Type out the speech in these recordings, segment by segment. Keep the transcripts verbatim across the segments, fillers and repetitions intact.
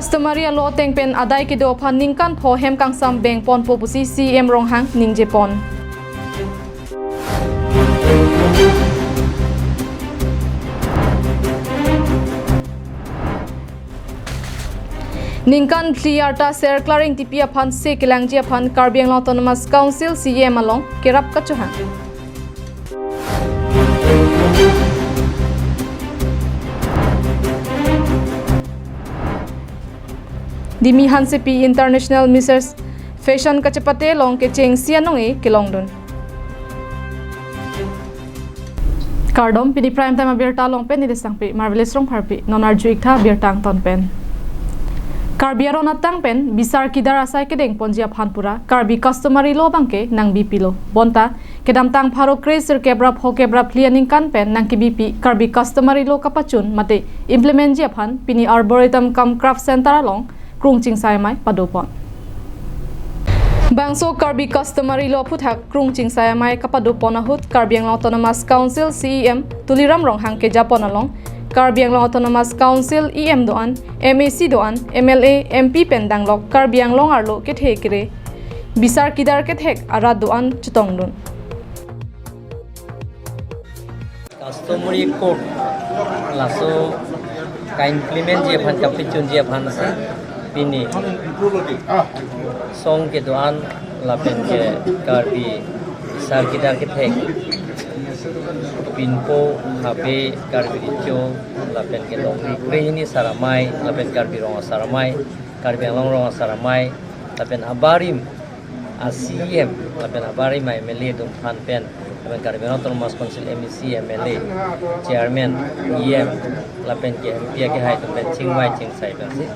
Customary law ateng pen adai kedo aphan ningkan pho hem kangsam beng ponpo pusi C E M Ronghang ningje pon. Ningkan phli arta Ser Klar Engtipi aphan se kelangji aphan Karbi Anglong Autonomous Council C E M along kerap kachohang. Dimi Hansepi International Mrs Fashion kachepate along kecheng isi anong-e kelongdun. Kardom, pini Prime Time abirta along pen neli Sangpi Marvelous Rongpharpi, non arju-ik tha birta angton pen. Karbi aron ateng pen bisar kidar asai kedeng ponji aphan pura Karbi Customary Law abangke nangbi pilo. Bonta kedamtang pharo kre sirkep ra phokep ra phli aningkan pen nangkebipi Karbi Customary Law kapachun mate implement ji aphan pini Arboretum cum Craft Center along krung chingsai amei padopon. Bangso Karbi Customary Law aphuthak krung chingsai amei kapadopon ahut Karbi Anglong Autonomous Council C E M Tuliram Ronghang kejapon along Karbi Anglong Autonomous Council E M do-an, M A C do-an, M L A, M P pen danglok Karbi Anglong arlo kethe kere bisar kidar kethek arat do-an chetongdun. Customary Code laso ka-implement ji aphan, kapachunji aphan si pini song kedo-an lapen ke Karbi bisar kidar kethek, pinpo, habe, Karbi Recho, lapen ke longri krehini asar amei, lapen Karbi Rong Asar Amei, Karbi Anglong Rong Asar Amei, lapen abarim a C E M, lapen abarim a M L A atum aphan pen, lapen Karbi Anglong Autonomous Council M A C, M L A, Chairman, E M, lapen ke M P akehai atum pen chingvai chingsai pensi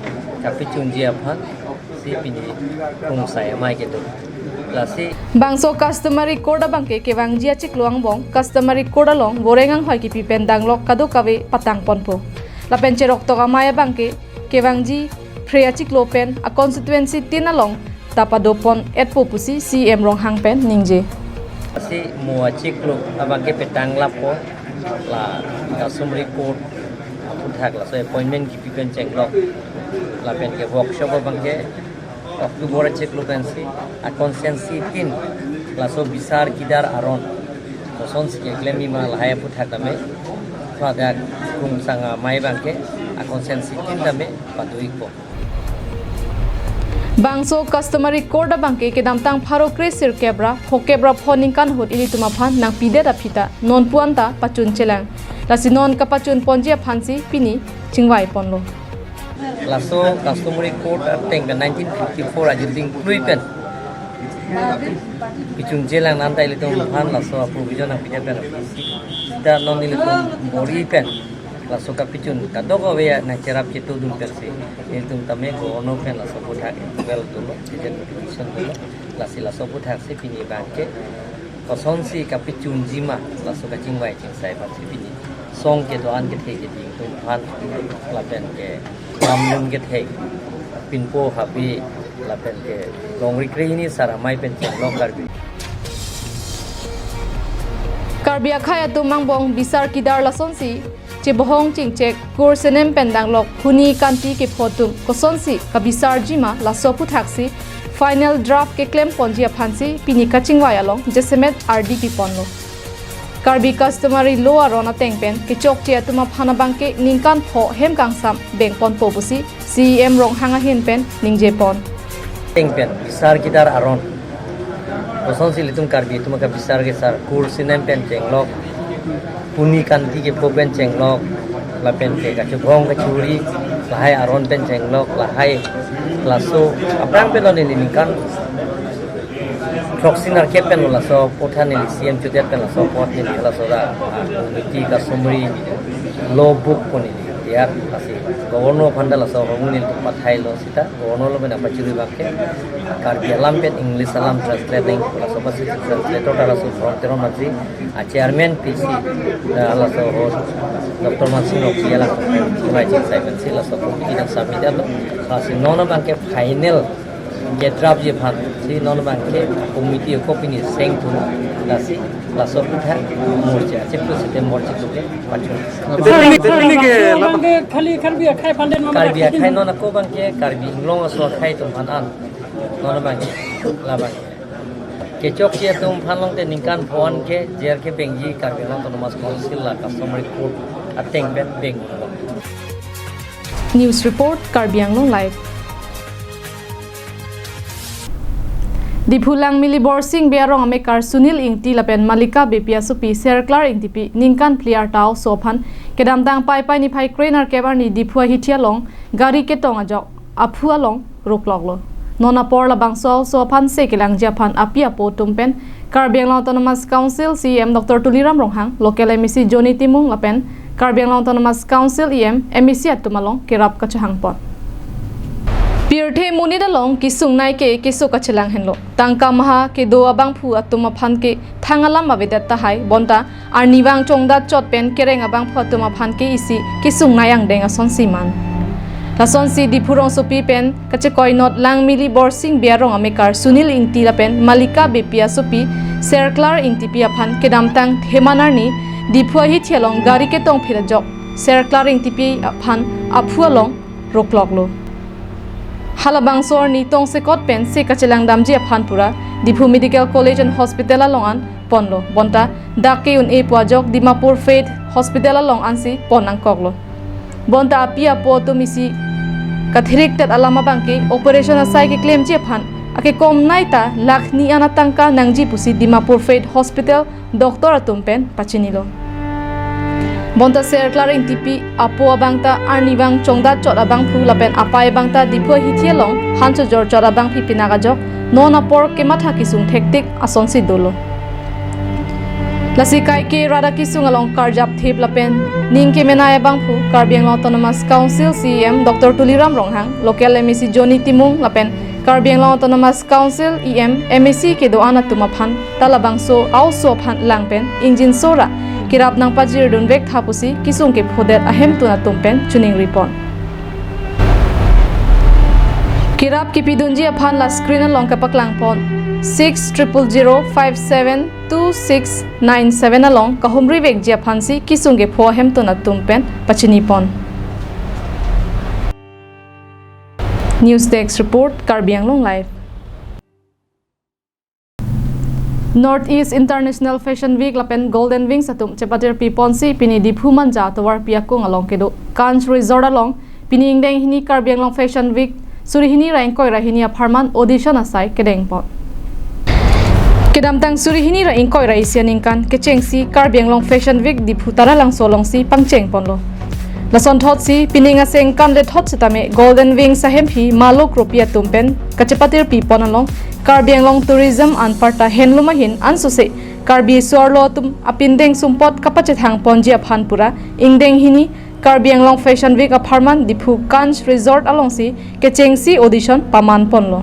kapachunji aphan si pini krung chingsai amei kedo. Lasi bangso Customary Code abangke kevangji achiklo angbong Customary Code along voreng anghoi kipi pen danglok kadokave patang ponpo. Lapen cheroktok amei abangke kevangji phre achiklo pen a constituency tin along ta padopon etpo pusi C E M Ronghang pen ningje. Si mo achiklo abangke petang lapo, la Customary Code aphuthak laso appointment kipi pen chenglok, lapen ke workshop abangke October achiklo pensi a constituency tin laso bisar kidar aron kosonsi keklem-i ma lahai aphuthak tame, pada krung chingsai amei abangke a constituency tin tame pado-ikpo. Bangso Customary Code abangke kedamtang pharo kre sirkep ra phokep ra pho ningkan ahut ilitum aphan nangpidet aphi ta nonpu-an ta pachun chelang. Lasi non kapachun ponji aphansi pini chingvai ponlo. Laso Customary Code ateng pen nineteen fifty-four ajiting klui pen kachun chelang nang ta ilitum aphan laso provision nangpidet pen aphi si ta non ilitum bor-i pen laso kapachun kadokave nangcherap chetongdun pensi ilitum tame Governor pen laso aphuthak approval dolo, Budget Petition dolo. Lasi laso aphuthak si pini abangke kosonsi kapachunji ma laso kachingvai chingsai aphan si pini song kedo-an kethe keding atum aphan, lapen ke lamlun kethe, pinpo, habe, lapen ke longri krehini asar amei pen chenglok Karbi. Karbi akhei atum angbong bisar kidar lasonsi chebohong chingchek, kur senem pen danglok huni kanti kepho atum kosonsi kabisarji ma laso aphuthak si final draft keklem ponji aphansi pini kachingvai along jasemet ardi piponlo. Karbi Customary Law aron ateng pen kechokche atum aphan abangke ningkan pho hem kangsam beng ponpo pusi C E M Ronghang ahin pen ningje pon. Ateng pen bisar kidar aron kosonsi ilitum Karbi atum kabisar kesar, kur senem pen chenglok, huni kanti kepho pen chenglok, lapen ke kachebohong kachuri, lahai aron pen chenglok, lahai laso aphrang pen lo neli ningkan throksi nerkep pen lo laso apot neli C E M chudet pen laso apot neli laso ra, ah, committee Customary Law Book pu neli diya, lasi Governor aphan ta laso ahormu neli pathailo seta Governor lo pen apachiri abangke Karbi alam pen English alam translate nang, laso apotsi translator ta laso Bharat Teron Mansi, ah, chairman P C, ah, laso host Doctor Mansing Rongpi alang chingvai chingsai pensi laso committee nang submit lo, lasi non abangke final Ke draft ji aphan si non abang ke committee ko pini seng thun, lasi laso aphuthak morcha chiklo sete morcha chiklo ke pachun. Sir, pini, sir, pini ke labang ke khali Karbi akhai aphan den ma Karbi akhai non ako abang ke Karbi Anglong aso akhai atum aphan an. Non abang ke labang ke chokche atum aphan along te ningkan pho-an ke J R K bengji Karbi Anglong Autonomous Council la customary court ateng pen beng. News report, Karbi Anglong Live. Diphu Langmili Borsing Bey arong amekar Sunil Ingti lapen Malika Beypi asopi Serklar Ingtipi ningkan phli arta oso aphan kedamtang Paipai niphai kre-nerkep arni Diphu ahithi along gari ketong ajok aphu along rokloklo. Non apor labangso oso aphan se kelangji aphan api apo atum pen Karbi Anglong Autonomous Council C E M Doctor Tuliram Ronghang, local M A C Johnny Timung lapen Karbi Anglong Autonomous Council E M, M A C atum along kerap kachehangpon. Pirthe monit along kesungnei ke keso kachelang henlo. Tangka maha kedo abangphu atum aphan ke thang alam avedet tahai, bonta arnivang chongdat chot pen kereng abangphu atum aphan ke isi kesungnei angdeng asonsi man. Lasonsi Diphu rongsopi pen kachekoinot Langmili Borsing Bey arong amekar Sunil Ingti lapen Malika Beypi asopi Serklar Ingtipi aphan kedamtang Dheman arni Diphu ahithi along gari ketong phit ajok Serklar Ingtipi aphan aphu along rokloklo. Halabangso arni tongsekot pen se kachelang damji aphan pura Diphu Medical College and Hospital along an ponlo. Bonta dak ke-un-e pu ajok Dimapur Faith Hospital along ansi pon nangkoklo. Bonta api apo atum isi katherik tet alam abang ke operation asai keklemji aphan akekomnei ta lakh ni an atangka nangji pusi Dimapur Faith Hospital doctor atum pen pachinilo. Bonta Serklar Ingtipi apo abang ta arnivang chongdat chot abangphu lapen apei abang ta Diphu ahithi along han chojor chot abangphi pinak ajok non apor kematha kesung thektik asonsi dolo. Lasi kaike rat akesung along karjap thip lapen ning kemenei abangphu Karbi Anglong Autonomous Council C E M Doctor Tuliram Ronghang, local M A C Johnny Timung lapen Karbi Anglong Autonomous Council E M, M A C kedo-an atum aphan ta labangso a-oso aphan lang pen ingjinso ra kerap nangpajirdunvek tha pusi kesung kephodet ahemtun atum pen chiningripon. Kerap kepidunji aphan la screen along kapaklangpon, six triple zero five seven two six nine seven along kahumrivekji aphansi kesung kepho ahemtun atum pen pachinipon. News Desk Report, Karbi Anglong Live. North East International Fashion Week lapen Golden Wings atum chepatirpiponsi pini Diphu Manja tovarpi akung along kedo Kanch Resort along pini ingdeng hini Karbi Anglong Fashion Week suri hini ra ingkoi ra hini apharman audition asai kedengpon. Kedamtang suri hini ra ingkoi ra isi aningkan kechengsi Karbi Anglong Fashion Week Diphu Taralangso alongsi pangchengponlo. Lasonthotsi pining asengkan lethot setame Golden Wings ahemphi Maluk Ropi atum pen kachepatirpipon along Karbi Anglong Tourism anparta handloom ahin ansose Karbi suarlo atum apindeng sumpot kapachethangponji aphan pura ingdeng hini Karbi Anglong Fashion Week apharman Diphu Kanch Resort alongsi kechengsi audition pamanponlo.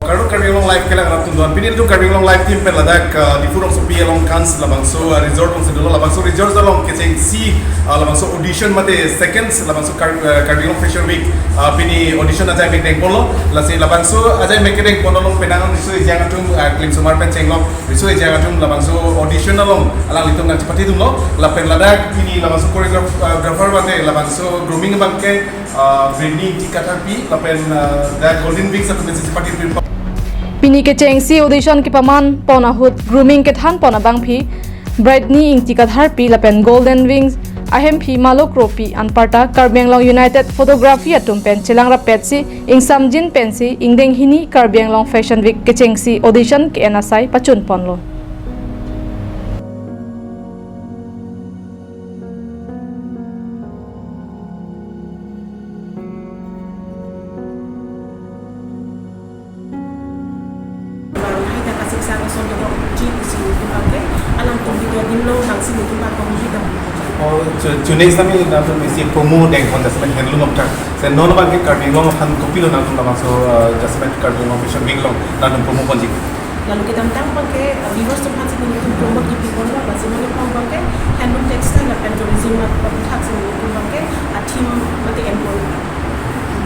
Kardom Karbi Anglong Live kelang arat atum doan. Pini ilitum Karbi Anglong Live team pen ladak, uh, Diphu rongsopi along Kanch labangso, uh, resort alongsi dolo, labangso resort along kechengsi, uh, labangso audition mate seconds labangso Kar-, uh, Karbi Anglong Fashion Week, uh, pini audition ajaimek dengponlo. Lasi labangso ajaimek kedengpon along penang riso ejang atum, uh, klimsomar pen chenglok. Riso ejang atum labangso audition along alanglitum nangchepatidunlo. Lapen ladak pini labangso choreograph-, uh, grapher mate labangso grooming abang ke, uh, Britney Ingti Katharpi lapen, uh, dak Golden Wings atum pensi chepatipon. Pini kechengsi audition kepamanpon ahut grooming kethanpon abangphi Britney Ingti Katharpi lapen Golden Wings ahemphi Maluk Ropi anparta Karbi Anglong United Photography atum pen chelangrapetsi ingsamjin pensi ingdeng hini Karbi Anglong Fashion Week kechengsi audition ke-en asai pachunponlo. Hai ta kasik sa kason to ji si tu pakai alam tu di din lo nang si tu pakai ji dam. Oh, chu-, chune sami na tu mesi promo dengpon dasmen handloom abang ta. Sen non abang ke Karbi Anglong aphan kopilo nangtum labangso, eh, Jasmet Karbi Anglong Fashion Week along nangtum promo ponji. Lalu kedamtang abang ke, eh, viewers atum aphansi nelitum promote kipiponlo, lasi non abang ke handloom textile lapen tourism aputhak si nelitum abang ke, eh, theme mate enpon.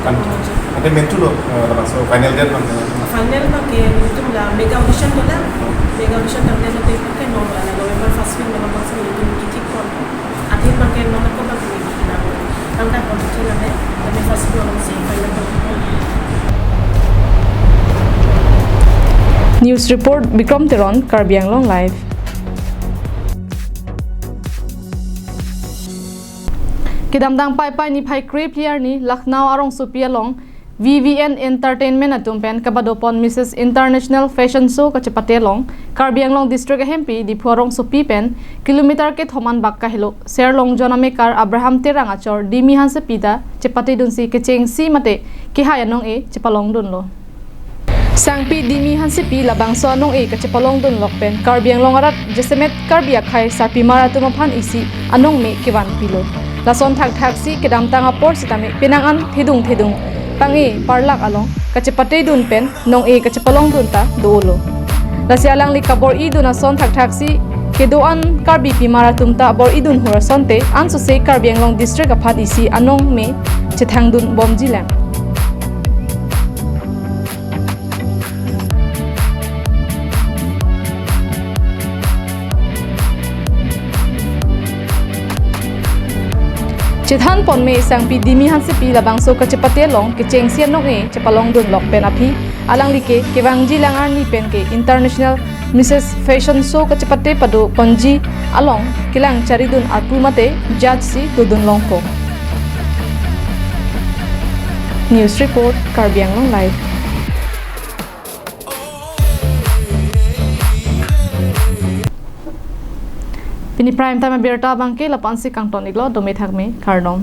Ante mentu lo, eh, labangso final date abang? Final abangke nelitum la mega audition dolang. Mega audition tangte nelitum ke non ala November first week November first week nelitum kitik pon. Athe abangke non ako abangke nelitum na. Tangte pon thela ne, tapi first week November si final pon. News report, Bikram Teron, Karbi Anglong Live. Kedamtang Paipai niphai krephli arni Lucknow arongsopi along V V N Entertainment atum pen kabadopon Missus International Fashion Show kachepate along Karbi Anglong District ahempi Diphu arongsopi pen kilometer kethom anbak kahelo Serlongjon amekar Abraham Terang achor Dimi Hansepi ta chepatedunsi kechengsi mate kehai anong-e chepalongdunlo. Sangpi Dimi Hansepi labangso anong-e kachepalongdunlok pen Karbi Anglong arat jasemet Karbi akhei sarpimar atum aphan isi anong me kevanpilo. Lason thakthaksi kedamtang apor sitame penang an thedung thedung pang-e parlak along kachepatedun pen nong-e kachepalongdun ta dolo. Lasi alangli kabor-idun ason thakthaksi kedo-an Karbi pimar atum ta bor-idun hur asonte ansose Karbi Anglong District aphan isi anong me chethangdun bomjilang. Chethan ponme Sangpi Dimi Hansepi labangso kachepate along kechengsi anong-e chepalongdunlok pen aphi alangli ke kevangjilang arni pen ke International Missus Fashion Show kachepate pado ponji along kelang charidun arpu mate judge si dodunlongpo. News report, Karbi Anglong Live. Pini prime time abirta abangke lapu-ansi kangton-iklo, dome thakme, kardom.